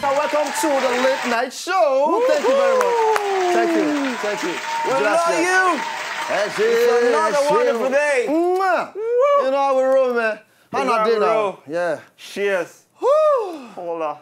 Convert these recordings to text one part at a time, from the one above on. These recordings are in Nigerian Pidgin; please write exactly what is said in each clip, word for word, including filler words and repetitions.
Welcome to the late night show. Thank you very much. Thank you. Thank you. We love you. It's another wonderful day. Mwah. You know how we roll, man. How na dey now? Yeah. Cheers. Hola.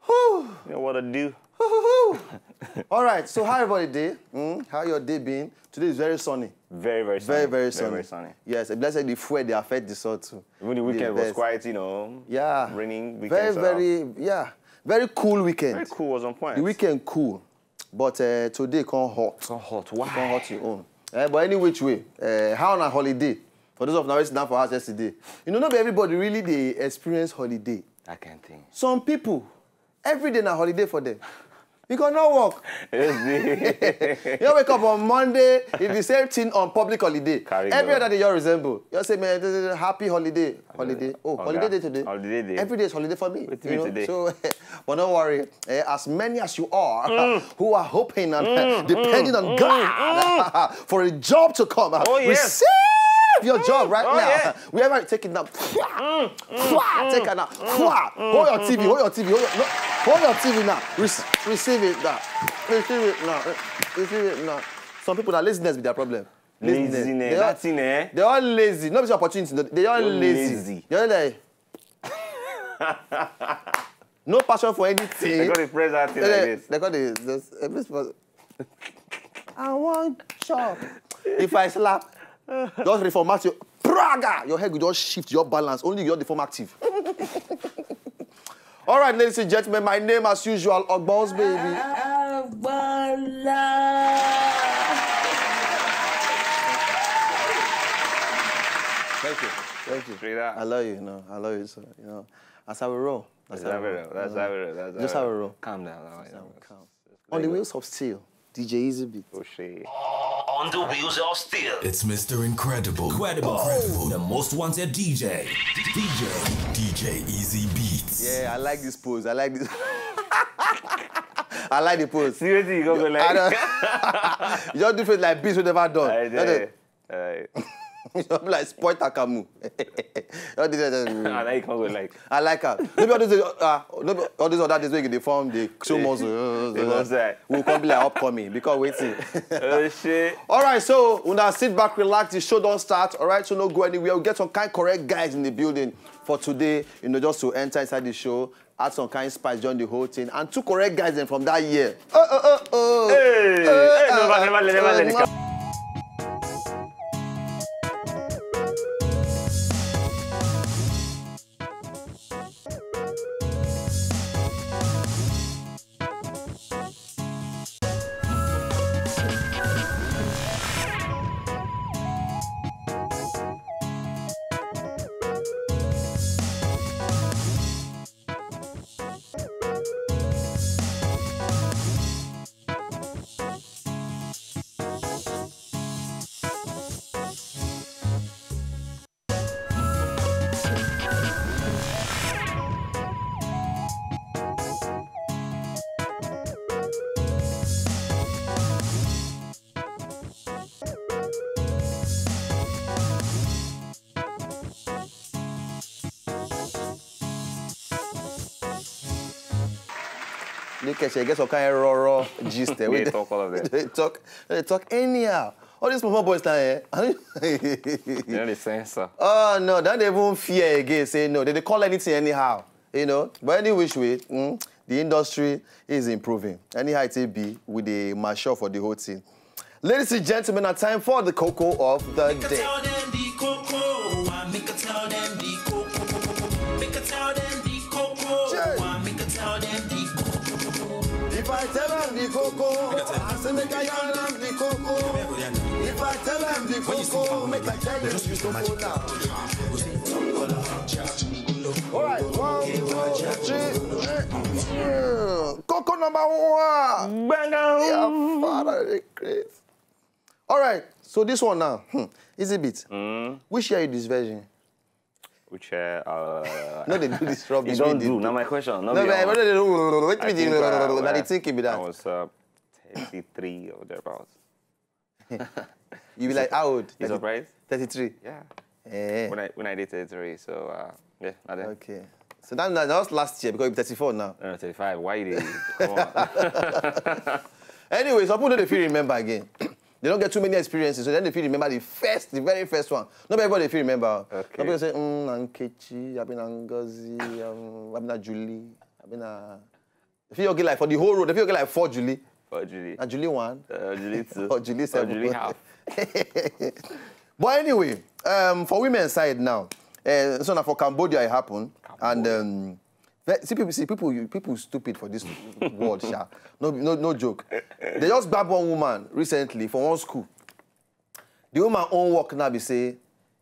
You know what I do. All right. So how everybody dey? Mm? How your day been? Today is very sunny. Very, very sunny. Very, very sunny. Yes, e be like say the fuel dey affect the sun too. Even the weekend was quite, you know, yeah, raining weekend. Very, very, yeah, very cool weekend. Very cool was on point. The weekend cool, but uh, today come hot. Come hot. Why? Come hot your own. Uh, but any which way, uh, how na holiday? For those of now sitting down for house yesterday, you know, not everybody really they experience holiday. I can't think. Some people, every day na holiday for them. You go no work. You wake up on Monday, it's the same thing on public holiday. Every other day you resemble. You say, man, this is a happy holiday. Holiday. Oh, holiday day today. Holiday day. Every day is holiday for me. Wetin be today? So, but don't worry. Eh, as many as you are who are hoping and depending on God for a job to come, receive your job right now. Wherever you take it now. Take it now. Hold your T V. Hold your T V. Hold your, no, hold your T V now. Rec- receive it now. Receive it now. Receive it now. Some people, that laziness be their problem. Laziness. Laziness. They all, that thing, eh? They all lazy. No be opportunity. They all lazy. Lazy. They all like no passion for anything. They got to press that thing like this. They got to just. I want chop. If I slap, just reformat you. Praga! Your head will just shift your balance. Only your deform active. All right, ladies and gentlemen, my name as usual, Ogbon's baby. Agbala. Thank you. Thank you. Straight up. I love you, you know. I love you so, you know. That's how we roll. That's how we roll. That's how we roll. That's how we roll. Just how we roll. Calm down. Calm. On the wheels of steel, D J Easy Beat. Oh, shit. On the wheels of steel. It's Mister Incredible. Incredible. Incredible. The most wanted D J. D J. D J Easy Beats. Yeah, I like this pose. I like this. I like the pose. See what you go like. You just do face like beast we never done. I did. Alright. You be like spoil Takamu. All these, uh, And I come go like. I like her. Maybe all those, uh, maybe all these other days wey you dey form, dey show muscle. They go say. We'll come be like upcoming because waiting. Oh, shit. All right, so una sit back, relax. The show don't start. All right, so no go anywhere. We get some kind correct guys in the building for today. You know, just to enter inside the show. Add some kind spice, join the whole thing, and two correct guys dem from that year. Oh, oh, oh, oh. Hey, hey, never, never, never let it come. Look at you, get some kind of raw, raw gist there. They talk all of it. They talk, they talk anyhow. All these small boys now, eh? They know the sensor. Oh no, don't even fear again. Say no. They, they call anything anyhow. You know. But any which way, mm, the industry is improving. Anyhow it be, with the mature for the whole thing. Ladies and gentlemen, it's time for the cocoa of the day. Tell them the cocoa, I make a tell them the cocoa. Make a tell them the cocoa, I make a tell them the cocoa. If I tell them the cocoa, I say make I tell them the cocoa. When you see the power of light, just use the magic. All right, one, two, three. Mm. Coco number one. Bang! Yeah, father, they crazy. All right, so this one now, hmm, easy bit. Which year you this version? Which uh, uh, No, they do this rubbish. You don't wey they do. Now my question. No, No, be but all. What did they do? What I did think, they uh, do? Now well, they think it be I that. was uh, thirty-three or thereabouts. You be like, how old? You surprised? Thirty-three. Yeah. Eh. When I when I did thirty-three, so uh, yeah, not then. Okay. So that, that was last year because you're thirty-four now. Uh, thirty-five. Why you dey? Come on. Anyway, some people no dey fit remember again. They don't get too many experiences, so then they fit remember the first, the very first one. Not everybody fit remember. Okay. Some people say, mm, na Nkechi, I been Ngozi, um, I been Julie, I been. If you get like for the whole road, if you get like four Julie, Oh, Julie. and Julie one, Uh, Julie two. or Julie Or seven, Julie half. But anyway, um, for women's side now, uh, so now for Cambodia it happened, and um, ve- see people see people you- people stupid for this world, sha. No, no, no joke. They just grab one woman recently for one school. The woman own work now be say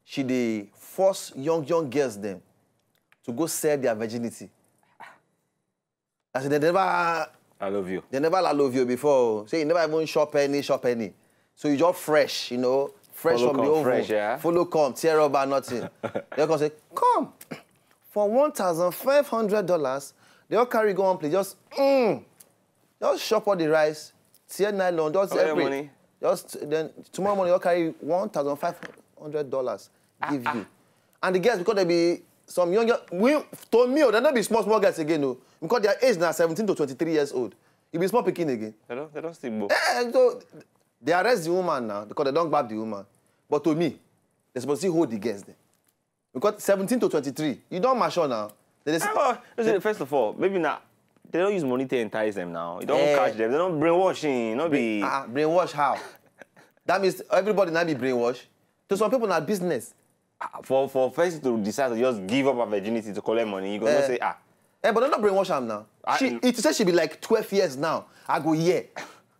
she dey force young young girls them to go sell their virginity. I said they never I love you. they never la love you before. Say you never even shop any, shop any. So you just fresh, you know, fresh Follow from the come, oven. fresh, yeah? Follow come, tear rubber, nothing. They come say, come for one thousand five hundred dollars. They all carry go one place, just mm, just shop all the rice, tear nylon, just How much every, money? just then tomorrow morning you all carry one thousand five hundred dollars give you. And the girls, because they be some young, young we to me, oh, they not be small small guys again, no, because their age now seventeen to twenty-three years old. You be small picking again. They don't, they don't still go. Eh, so they arrest the woman now because they don't grab the woman. But to me, they supposed to hold the girls there. Because seventeen to twenty-three, you don't mature now. They just, Ah, but, you see, first of all, maybe now they don't use money to entice them now. You don't Eh. catch them. They don't brainwashing. Not be Ah, brainwash how? That means everybody now be brainwashed. To some people now business. Ah, for for first to decide to just give up her virginity to collect money, you gonna Eh. say ah. Eh, but don't brainwash am now. I- She it say she be like twelve years now. I go here.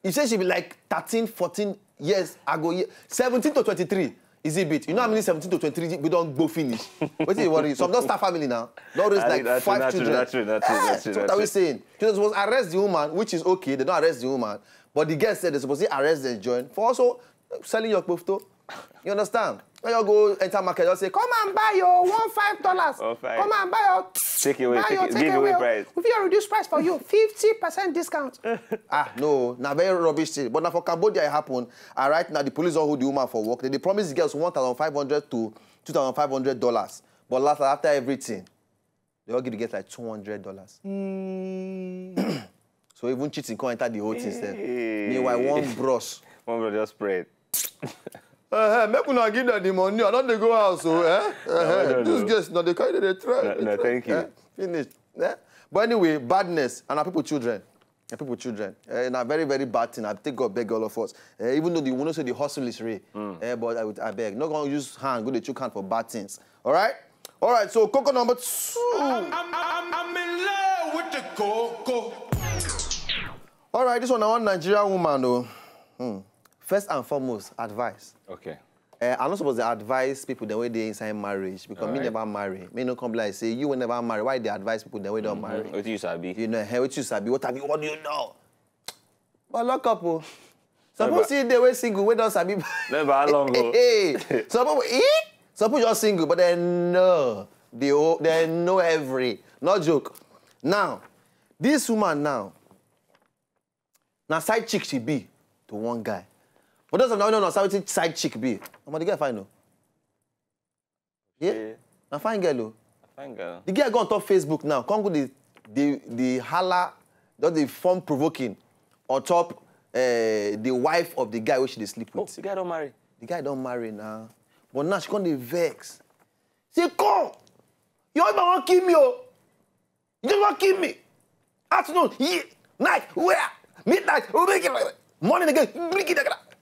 You say she be like thirteen, fourteen years. I go here. Seventeen to twenty-three. Is it bit? You know how many seventeen to twenty-three we don't go finish. What is worry? Some don't start family now. Don't raise I- like that's five true, that's true, children. that's true, that's true, Eh, that's true, so what that's are we true. Saying? So they supposed arrest the woman, which is okay. They don't arrest the woman, but the girl said they supposed to arrest them join for also selling your kpofto. You understand? When you go enter market, just say, come and buy your one five dollars. Oh, fine. Come and buy your Take away, buy take your it, take give away. away price. If you reduce price for you, fifty percent discount. Ah, no, now very rubbish thing. But now for Cambodia, it happened. And right now, the police don't hold the woman for work. They, they promise the girls one thousand five hundred to two thousand five hundred dollars. But last after everything, they all give the girls like two hundred dollars. So even cheating can't enter the whole thing. Sef. Hey. Meanwhile, one bros. One brother just spread. Uh, make una give them the money. I don't dey go house, so eh? Uh, no, no, These no. girls, now they carry, they try. No, they no, try. thank you. Eh, finish. Eh? But anyway, badness and our people children. And people children. Eh, na very very bad thing. I take God beg all of us. Eh, even though the woman say the hustle is real, eh, but I, would- I beg, not gonna use hand go dey chook hand for bad things. All right, all right. So coco number two. I'm, I'm, I'm, I'm in love with the coco. All right, this one na one Nigerian woman o. Hmm. First and foremost, advice. Okay. Uh, I no suppose to advise people the way they inside marriage because me Alright. Never marry. Me no come be like say you will never marry. Why they advise people the way don't marry? What do you sabi? You know, hey, what you sabi? What have you? What do you know? But lock up, oh. Some Never. People see the way single, we don't sabi. Never how long go. Hey, some people, eh? Some people just single, but they know the whole- they know every. No joke. Now, this woman now, now side chick she be to one guy. But those of now no know side chick be. I'm the girl fine no. Yeah, Yeah. na fine girl o. Fine girl. The girl go on top Facebook now. Come go the the the holla, just the fun provoking on top uh, the wife of the guy which they sleep Oh, with. the guy don't marry. The guy don't marry now, but now she come dey vex. Say come, your husband wan kill me o. You just wan kill me. Afternoon, yeah, night, where? Midnight, morning again.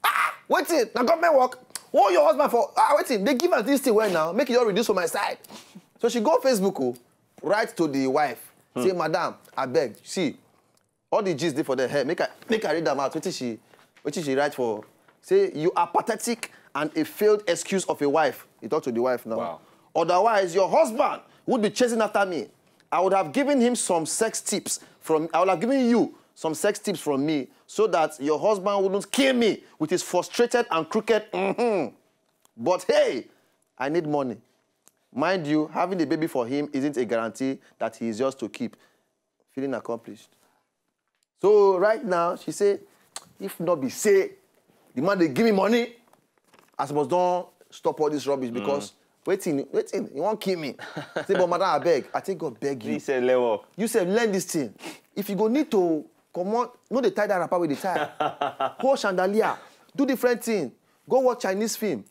Ah, wetin? Na government work. Oh, your husband for ah, wetin? They give us this thing well now. Make it all reduce for my side. So she go Facebook, oh, write to the wife. Say, madam, I beg, see, all the gist dey for the head. Make I make I read them out. Wetin she wetin she write for? Say you are pathetic and a failed excuse of a wife. He talked to the wife now. Wow. Otherwise, your husband would be chasing after me. I would have given him some sex tips from I would have given you some sex tips from me so that your husband wouldn't kill me with his frustrated and crooked. Mm-hmm. But hey, I need money. Mind you, having a baby for him isn't a guarantee that he is yours to keep. Feeling accomplished. So right now, she say, if not be say, the man dey give me money, I suppose don stop all this rubbish because wetin wetin you wan kill me. Say, but madam, abeg, I take God beg you. He said, let work. You sef learn this thing. If you go need to comot, no dey tie that wrapper wey dey tie. Hold chandelier, do different thing. Go watch Chinese film.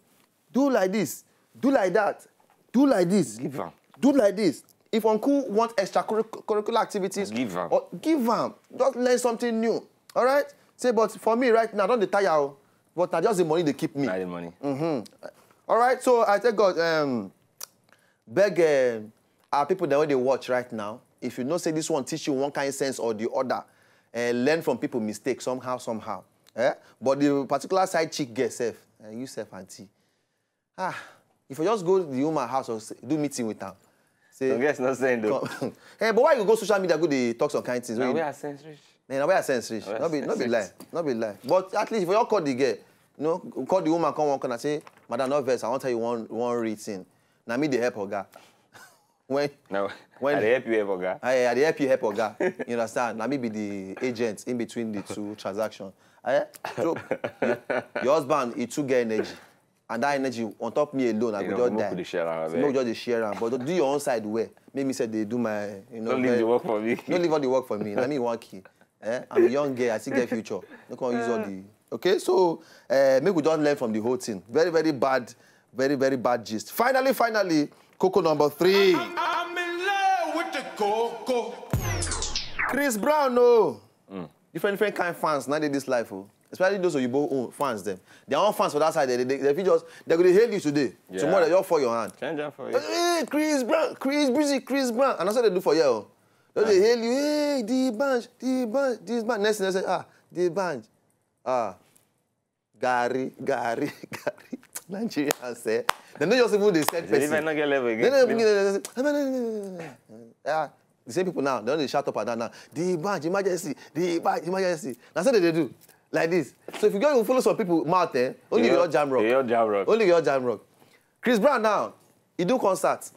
Do like this, do like that, do like this. Give am. Do like this. If uncle want extracurricular activities, Give am. Or give am. Just learn something new. All right? Say, but for me right now, I don dey tire o. But na just the money dey keep me. Na the money. All right, so I tell God, um, beg um, our people that wey dey watch right now, if you know say this one teach you one kind sense or the other, uh, learn from people mistake somehow, somehow. Eh? But the particular side chick girl sef, uh, you sef auntie. Ah, if you just go the woman house or say, do meeting with am, say, Some girls not saying though. come. Eh, but why you go social media go dey talk some kind things? Na Wey you- where I sense reach. Man, na where I sense reach. Where No be, no be sense lie. reach. No be lie. But at least if you all call the girl, you know, call the woman, come one corner, say, madam, no vex, I wan tell you one one real thing. Na me dey help oga. When Now, When- I dey help you help oga. I, I dey help you help oga. You understand? Na me be the agent in between the two transactions. Eh? So, your, your husband, he too get energy. And that energy on top me alone, I You go know, just make die. we dey share am, So abeg. make we just dey share am. But do your own side well. Make me say they do my, you know. Don't leave very- the work for me. No leave all the work for me. Na me wan kill. Eh? I'm a young girl. I still get future. No come use all the. Okay, so uh, make we just learn from the whole thing. Very, very bad, very, very bad gist. Finally, finally, cocoa number three. I'm in love with the cocoa. Chris Brown, no. Different, different kind of fans now dey this life, oh. Especially those Oyibo own fans them. Their own fans for that side, they, they, they fit just they go dey hail you today. Yeah. Tomorrow they just fall your hand. Change am for you. Hey, Chris Brown, Chris Breezy, Chris Brown. And that's what they do for you. Oh. They dey hail you, hey, the bunch, the bunch, this bunch. Next thing they say, ah, the bunch. Ah, Gary, Gary, Gary. Nigerians, eh? They no just even dey send They even person. not get level They again. no even get level. Ah, the same people now, they only shout up and down now. The bunch, emergency, the bunch, emergency. That's what they do. Like this. So if you go and follow some people mouth, eh? Only your jam rock. Your jam rock. Only your jam rock. Chris Brown now, he do concert.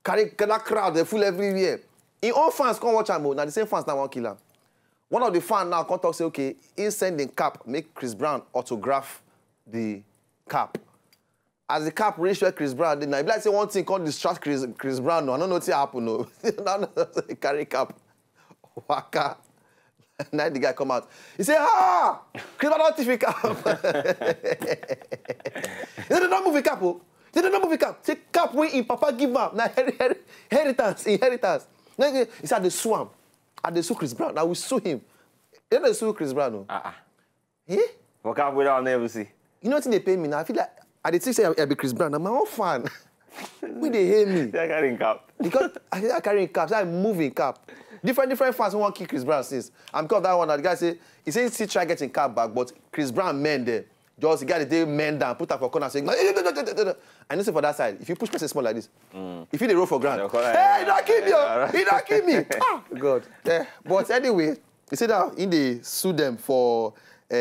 Carry that crowd, they full everywhere. Him own fans come watch am o. Na the same fans now wan kill am. One of the fans now come talk say, okay, he send him cap, make Chris Brown autograph the cap. As the cap reach where Chris Brown dey, now e be like say one thing come distract Chris, Chris Brown. No, I don't know what happen. No, no, no, no, carry cap, waka. Now the guy come out. He say, ah, Chris Brown don thief him cap. He say, they don't move the cap, oh. They don't move the cap. Say cap wey him papa give am. Na heri- heri- inheritance, inheritance. Now he say, I dey sue am. I dey sue Chris Brown. I will sue him. They don't sue Chris Brown, no. Ah, ah. Eh? For cap without never see. You know what they pay me now? I feel like I dey think say I, I be Chris Brown. I'm my own fan. We dey hate me. They carrying cap. Because I, I carry him cap, so I move him cap. Different, different fans who want kill Chris Brown since. I'm because of that one. The guy say he say he still try getting cap back, but Chris Brown men there. Just the guy dey men down, put am for corner, say, I know say for that side. If you push person small like this, if you dey roll for ground, They'll call, hey, he eh, don't kill me, oh. eh, He don't kill me. Ah, God. Eh, but anyway, you see that he dey sue them for uh,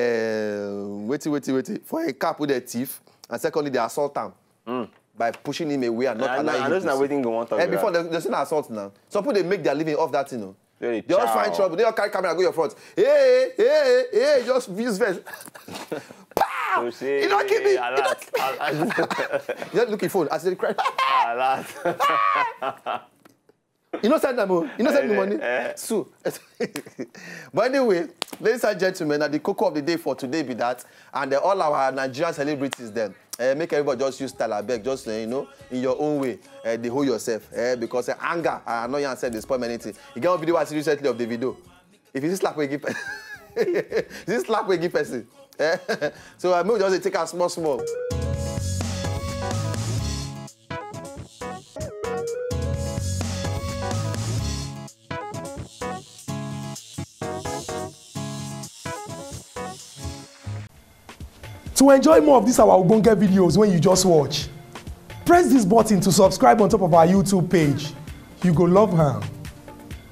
waiting, waiting, waiting for a cap with a thief, and secondly, they assault him by pushing him away and not I know- allowing I him know to na see. wetin go want talk Eh, be before that. They, they say na assault now. Some people dey make their living off that thing, no. They dey They all chow. Find trouble. They all carry camera go your front. Hey, hey, hey, hey, just use vest. Pow! So say, You don't kill me. You alert, don't alert, Just look your phone. I said, cry. alert. You know send them, oh. You know send me Eh, money. Eh. So, but anyway, ladies and gentlemen, na the cocoa of the day for today be that, and uh, all our Nigerian celebrities them, uh, make everybody just use style, abeg, just uh, you know, in your own way, uh, dey hold yourself, uh, because uh, anger and annoyance sef dey spoil many things. You get one video I see recently of Davido. If you see slap wey give, this slap wey give person. Eh? So uh, make we just dey take am small small. To enjoy more of these our ogbonge videos when you just watch, press this button to subscribe on top of our YouTube page. You go love am.